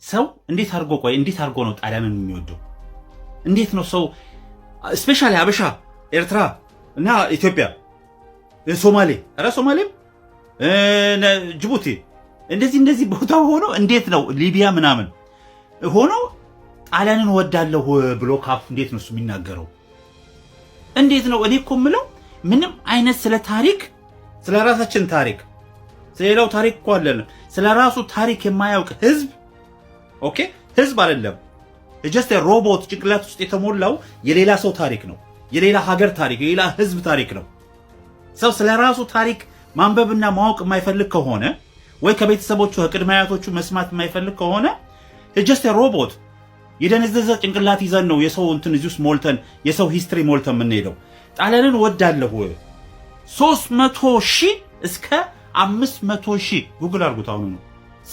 ሰው እንዴት አድርጎ፣ ቆይ፣ እንዴት አድርጎ ነው ጣሊያንን የሚወደው? እንዴት ነው ሰው especially አበሻ፣ ኤርትራ እና ኢትዮጵያ፣ ሶማሌ፣ ኧረ ሶማሌም፣ ጅቡቲ እንደዚህ እንደዚህ ቦታ ሆኖ እንዴት ነው ሊቢያ ምናምን ሆኖ ጣሊያንን እወዳለሁ ብሎ ካፍ እንዴት ነው እሱ የሚናገረው? እንዴት ነው? እኔ እኮ የምለው ምንም አይነት ስለ ታሪክ፣ ስለ ራሳችን ታሪክ፣ ስለሌላው ታሪክ እኮ አለን። ስለ ራሱ ታሪክ የማያውቅ ህዝብ፣ okay፣ ህዝብ አይደለም፣ just robot። ጭንቅላት ውስጥ የተሞላው የሌላ ሰው ታሪክ ነው፣ የሌላ ሀገር ታሪክ፣ የሌላ ህዝብ ታሪክ ነው። ሰው ስለ ራሱ ታሪክ ማንበብና ማወቅ የማይፈልግ ከሆነ ወይ ከቤተሰቦቹ ከቅድመ አያቶቹ መስማት የማይፈልግ ከሆነ just robot፣ የደነዘዘ ጭንቅላት ይዘን ነው የሰው እንትን እዚህ ውስጥ ሞልተን፣ የሰው history ሞልተን የምንሄደው። ጣሊያንን ወዳለሁ፣ 300,000 እስከ 500,000፣ ጉግል አድርጉት አሁኑ ነው፣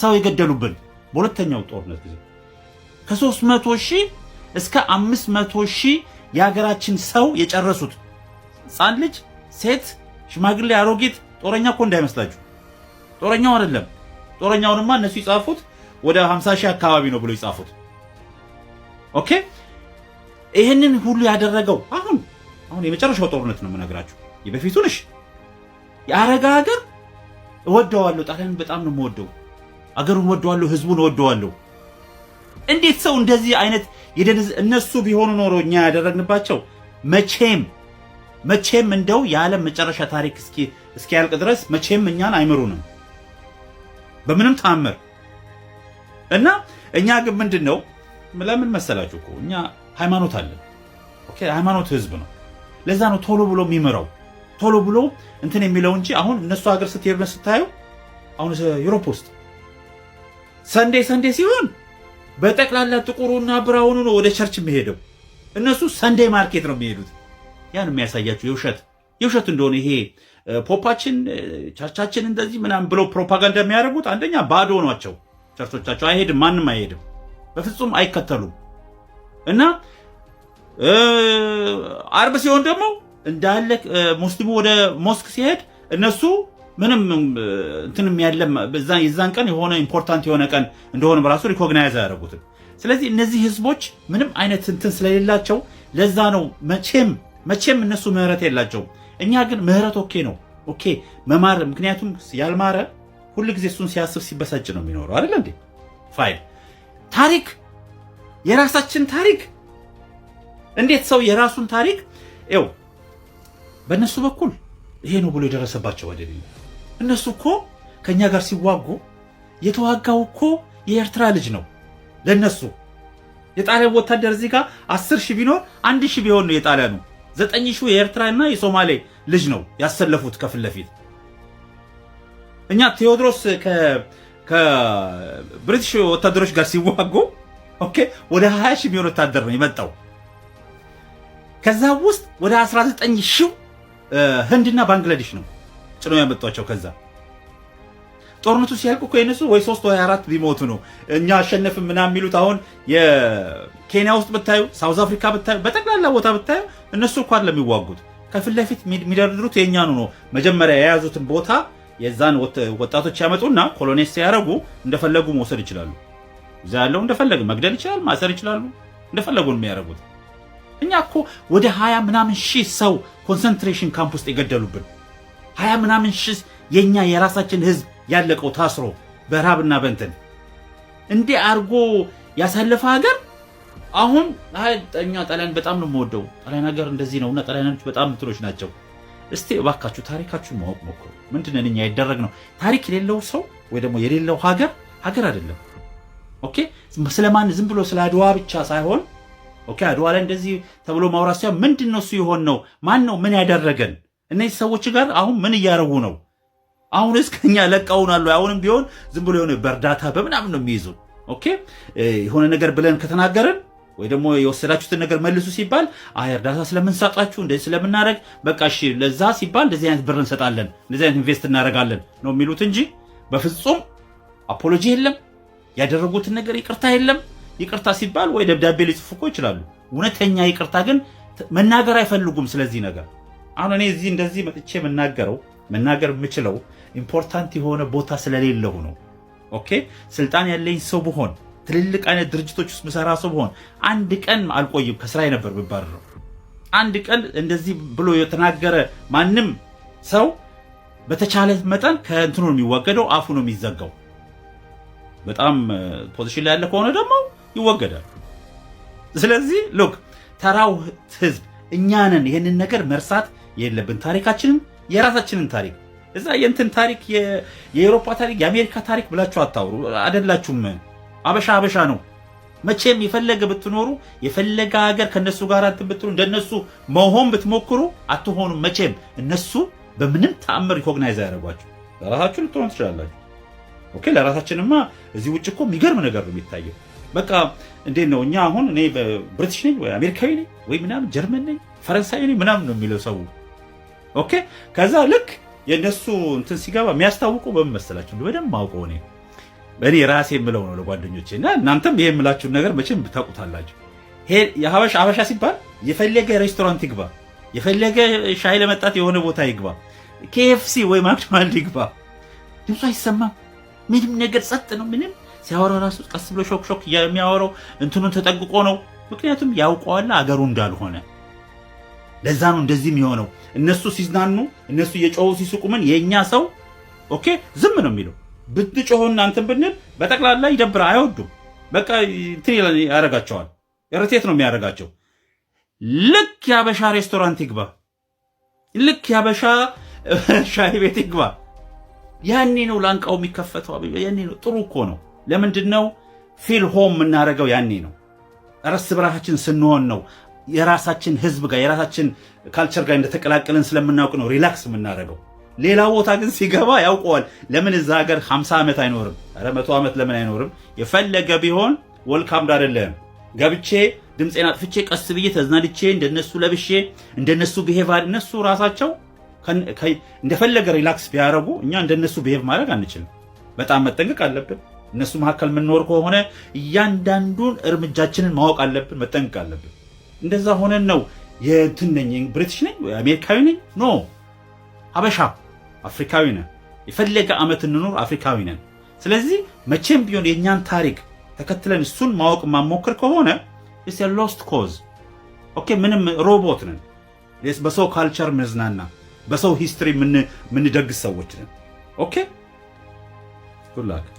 ሰው የገደሉብን በሁለተኛው ጦርነት ጊዜ ከ300,000 እስከ 500,000 የሀገራችን ሰው የጨረሱት። ህፃን ልጅ፣ ሴት፣ ሽማግሌ፣ አሮጊት፣ ጦረኛ እኮ እንዳይመስላችሁ። ጦረኛው አይደለም። ጦረኛውንማ እነሱ የጻፉት ወደ 50 ሺህ አካባቢ ነው ብሎ የጻፉት። Okay፣ ይህንን ሁሉ ያደረገው አሁን አሁን የመጨረሻው ጦርነት ነው የምነግራችሁ። የበፊቱን እሺ፣ የአረጋ ሀገር እወደዋለሁ። ጣሊያንን በጣም ነው የምወደው። አገሩን እወደዋለሁ፣ ህዝቡን እወደዋለሁ። እንዴት ሰው እንደዚህ አይነት የደነዝ እነሱ ቢሆኑ ኖሮ እኛ ያደረግንባቸው መቼም መቼም እንደው የዓለም መጨረሻ ታሪክ እስኪያልቅ ድረስ መቼም እኛን አይምሩንም በምንም ተአምር። እና እኛ ግን ምንድን ነው፣ ለምን መሰላችሁ እኮ እኛ ሃይማኖት አለን። Okay፣ ሃይማኖት ህዝብ ነው። ለዛ ነው ቶሎ ብሎ የሚምረው፣ ቶሎ ብሎ እንትን የሚለው እንጂ አሁን እነሱ ሀገር ስትሄዱ ስታዩ አሁን Europe ውስጥ Sunday Sunday ሲሆን በጠቅላላ ጥቁሩና brown ኑ ነው ወደ church የሚሄደው። እነሱ Sunday market ነው የሚሄዱት። ያን የሚያሳያችሁ የውሸት የውሸት እንደሆነ ይሄ pope ኣችን church ኣችን እንደዚህ ምናምን ብለው ፕሮፓጋንዳ የሚያደርጉት አንደኛ ባዶ ናቸው church ኦቻቸው፣ አይሄድም፣ ማንም አይሄድም፣ በፍጹም አይከተሉም። እና አርብ ሲሆን ደግሞ እንዳለ ሙስሊሙ ወደ mosque ሲሄድ እነሱ ምንም እንትንም ያለም የዛን ቀን የሆነ important የሆነ ቀን እንደሆነ በራሱ recognize አያደርጉትም። ስለዚህ እነዚህ ህዝቦች ምንም አይነት እንትን ስለሌላቸው ለዛ ነው መቼም መቼም እነሱ ምህረት የላቸውም። እኛ ግን ምህረት okay ነው፣ okay መማር። ምክንያቱም ያልማረ ሁል ጊዜ እሱን ሲያስብ ሲበሳጭ ነው የሚኖረው፣ አይደል እንዴ? Fine፣ ታሪክ፣ የራሳችን ታሪክ፣ እንዴት ሰው የራሱን ታሪክ ው በእነሱ በኩል ይሄ ነው ብሎ የደረሰባቸው አይደለም። እነሱ እኮ ከእኛ ጋር ሲዋጉ የተዋጋው እኮ የኤርትራ ልጅ ነው። ለነሱ የጣሊያን ወታደር እዚህ ጋር 10,000 ቢኖር 1,000 ቢሆን ነው የጣሊያኑ፣ 9,000 የኤርትራና የሶማሌ ልጅ ነው ያሰለፉት ከፊት ለፊት። እኛ ቴዎድሮስ ከብሪቲሽ ወታደሮች ጋር ሲዋጉ፣ okay፣ ወደ 20 ሺህ የሚሆን ወታደር ነው የመጣው። ከዛ ውስጥ ወደ 19 ሺህ ህንድና ባንግላዴሽ ነው ጭነው ያመጧቸው። ከዛ ጦርነቱ ሲያልቅ እኮ የነሱ ወይ ሶስት ወይ አራት ቢሞቱ ነው እኛ አሸነፍን ምናምን የሚሉት። አሁን የኬንያ ውስጥ ብታዩ፣ South Africa ብታዩ፣ በጠቅላላ ቦታ ብታዩ እነሱ እኮ አይደለም የሚዋጉት። ከፊት ለፊት የሚደረድሩት የእኛኑ ነው። መጀመሪያ የያዙትን ቦታ የዛን ወጣቶች ያመጡና colonize ሲያደርጉ እንደፈለጉ መውሰድ ይችላሉ። እዛ ያለው እንደፈለገ መግደል ይችላል፣ ማሰር ይችላሉ። እንደፈለጉ ነው የሚያደርጉት። እኛ እኮ ወደ 20 ምናምን ሺህ ሰው concentration camp ውስጥ የገደሉብን፣ 20 ምናምን ሺህ የኛ የራሳችን ህዝብ ያለቀው ታስሮ በረሃብና በእንትን እንዲህ አድርጎ ያሳለፈ ሀገር አሁን እኛ ጣሊያን በጣም ነው የምወደው፣ ጣሊያን ሀገር እንደዚህ ነው እና ጣሊያኖች በጣም እንትኖች ናቸው። እስቲ እባካችሁ ታሪካችሁን ማወቅ ሞክሩ። ምንድነን እኛ ያደረግነው? ታሪክ የሌለው ሰው ወይ ደግሞ የሌለው ሀገር ሀገር አይደለም። Okay፣ ስለማን ዝም ብሎ ስለ አድዋ ብቻ ሳይሆን፣ okay፣ አድዋ ላይ እንደዚህ ተብሎ ማውራት ሳይሆን ምንድን ነው እሱ የሆን ነው? ማን ነው ምን ያደረገን? እነዚህ ሰዎች ጋር አሁን ምን እያደረጉ ነው? አሁንስ ከኛ ለቀውናል? አሁንም ቢሆን ዝም ብሎ የሆነ በእርዳታ በምናምን ነው የሚይዙ። Okay፣ የሆነ ነገር ብለን ከተናገርን ወይ ደግሞ የወሰዳችሁትን ነገር መልሱ ሲባል አይ እርዳታ ስለምንሰጣችሁ፣ እንደዚህ ስለምናደርግ፣ በቃ እሺ ለዛ ሲባል እንደዚህ አይነት ብር እንሰጣለን፣ እንደዚህ አይነት invest እናደርጋለን ነው የሚሉት እንጂ በፍጹም apology የለም። ያደረጉትን ነገር ይቅርታ የለም። ይቅርታ ሲባል ወይ ደብዳቤ ሊጽፉ እኮ ይችላሉ። እውነተኛ ይቅርታ ግን መናገር አይፈልጉም ስለዚህ ነገር። አሁን እኔ እዚህ እንደዚህ መጥቼ የምናገረው፣ መናገር የምችለው important የሆነ ቦታ ስለሌለሁ ነው። Okay፣ ስልጣን ያለኝ ሰው ብሆን ትልልቅ አይነት ድርጅቶች ውስጥ ምሰራ ሰው ብሆን አንድ ቀን አልቆይም፣ ከስራዬ ነበር የምባረረው። አንድ ቀን እንደዚህ ብሎ የተናገረ ማንም ሰው በተቻለ መጠን ከእንትኑ ነው የሚወገደው፣ አፉ ነው የሚዘጋው። በጣም position ላይ ያለ ከሆነ ደግሞ ይወገዳል። ስለዚህ look፣ ተራው ህዝብ እኛ ነን ይህንን ነገር መርሳት የለብን። ታሪካችንን፣ የራሳችንን ታሪክ፣ እዛ የእንትን ታሪክ፣ የኤሮፓ ታሪክ፣ የአሜሪካ ታሪክ ብላችሁ አታውሩ። አደላችሁም። አበሻ አበሻ ነው። መቼም የፈለገ ብትኖሩ፣ የፈለገ ሀገር ከነሱ ጋር እንትን ብትሉ፣ እንደነሱ መሆን ብትሞክሩ አትሆኑም። መቼም እነሱ በምንም ተአምር recognize አያደርጓችሁ። ለራሳችሁ ልትሆኑ ትችላላችሁ። Okay፣ ለራሳችንማ እዚህ ውጭ እኮ የሚገርም ነገር ነው የሚታየው። በቃ እንዴት ነው እኛ አሁን እኔ ብሪቲሽ ነኝ ወይ አሜሪካዊ ነኝ ወይ ምናምን፣ ጀርመን ነኝ፣ ፈረንሳይ ነኝ ምናምን ነው የሚለው ሰው። Okay፣ ከዛ ልክ የእነሱ እንትን ሲገባ የሚያስታውቁ በምን መሰላችሁ? በደንብ አውቀው እኔ ራሴ የምለው ነው ለጓደኞቼ፣ እና እናንተም ይሄ የምላችሁን ነገር መቼም ታውቁታላችሁ። የሀበሻ አበሻ ሲባል የፈለገ ሬስቶራንት ይግባ፣ የፈለገ ሻይ ለመጠጣት የሆነ ቦታ ይግባ፣ KFC ወይ McDonald ይግባ፣ ድምፁ አይሰማም። ምንም ነገር ጸጥ ነው። ምንም ሲያወራ ራሱ ቀስ ብሎ ሾክ ሾክ የሚያወራው እንትኑን ተጠንቅቆ ነው። ምክንያቱም ያውቀዋል አገሩ እንዳልሆነ። ለዛ ነው እንደዚህ የሚሆነው። እነሱ ሲዝናኑ፣ እነሱ እየጮሁ ሲስቁ ምን የእኛ ሰው okay ዝም ነው የሚለው። ብትጮሁና እንትን ብንል በጠቅላላ ይደብራ፣ አይወዱም። በቃ እንትን ያደርጋቸዋል፣ irritate ነው የሚያደርጋቸው። ልክ የአበሻ ሬስቶራንት ይግባ፣ ልክ የአበሻ ሻይ ቤት ይግባ፣ ያኔ ነው ላንቃው የሚከፈተው። ያኔ ነው። ጥሩ እኮ ነው። ለምንድን ነው feel home የምናደርገው? ያኔ ነው። እርስ በራሳችን ስንሆን ነው፣ የራሳችን ህዝብ ጋር፣ የራሳችን culture ጋር እንደተቀላቀልን ስለምናውቅ ነው relax የምናደርገው። ሌላ ቦታ ግን ሲገባ ያውቀዋል። ለምን እዛ ሀገር 50 ዓመት አይኖርም? ኧረ 100 ዓመት ለምን አይኖርም? የፈለገ ቢሆን welcomed አይደለም። ገብቼ ድምፄን አጥፍቼ፣ ቀስ ብዬ ተዝናንቼ፣ እንደነሱ ለብሼ፣ እንደነሱ behave፣ እነሱ ራሳቸው እንደፈለገ relax ቢያደርጉ እኛ እንደነሱ behave ማድረግ አንችልም። በጣም መጠንቀቅ አለብን። እነሱ መካከል የምንኖር ከሆነ እያንዳንዱን እርምጃችንን ማወቅ አለብን፣ መጠንቀቅ አለብን። እንደዛ ሆነን ነው የእንትን ነኝ፣ ብሪቲሽ ነኝ ወይ አሜሪካዊ ነኝ፣ no፣ ሀበሻ አፍሪካዊ ነን። የፈለገ ዓመት እንኖር አፍሪካዊ ነን። ስለዚህ መቼም ቢሆን የእኛን ታሪክ ተከትለን እሱን ማወቅ የማንሞክር ከሆነ it's lost cause። Okay፣ ምንም ሮቦት ነን። በሰው culture ምንዝናና፣ በሰው history የምንደግስ ሰዎች ነን። Okay, good luck.